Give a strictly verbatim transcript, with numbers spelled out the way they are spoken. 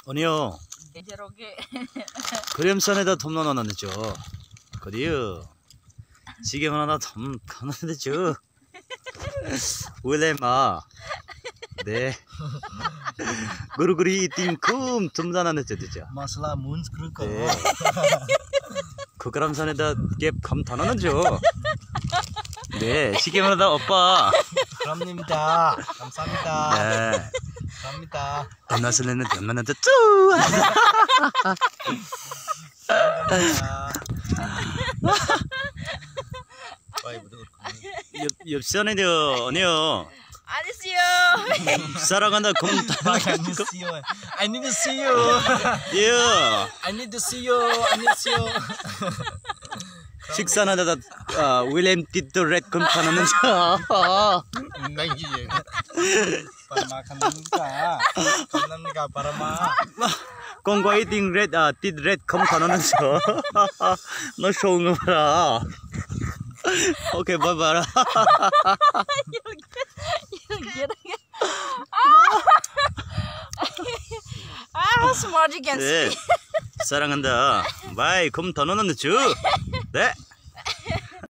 Oniyo. Khurim sānida thumna nana cho. Khudiyo. Sike manada thum, thumna cho. William a. De. Guru guru eating kum thumna nana cho ticha. Masala moons kru ko. De. Khukram sānida kep kham thana nana cho. De, sike manada oppa. Khram nimda, kham sāmida. De. Khram mida. Tamna sālena, tamna nana cho. Yup, yup, sānida, oniyo. Ani siyo. Sārangda kum. I need to see you. I need to see you. Yeah. I need to see you. I need to see you. Sik sānada, uh, William Tito red kum thana nana. Nang ye. Parama khanam ka. Khanam ka parama. Kongkwai ting red, ah, tit red kham khana na so. Na so ngara. Okay, bye bye. You get, you get, ah, smart you can see. Sārangda. Bye, kum thana na chu. De.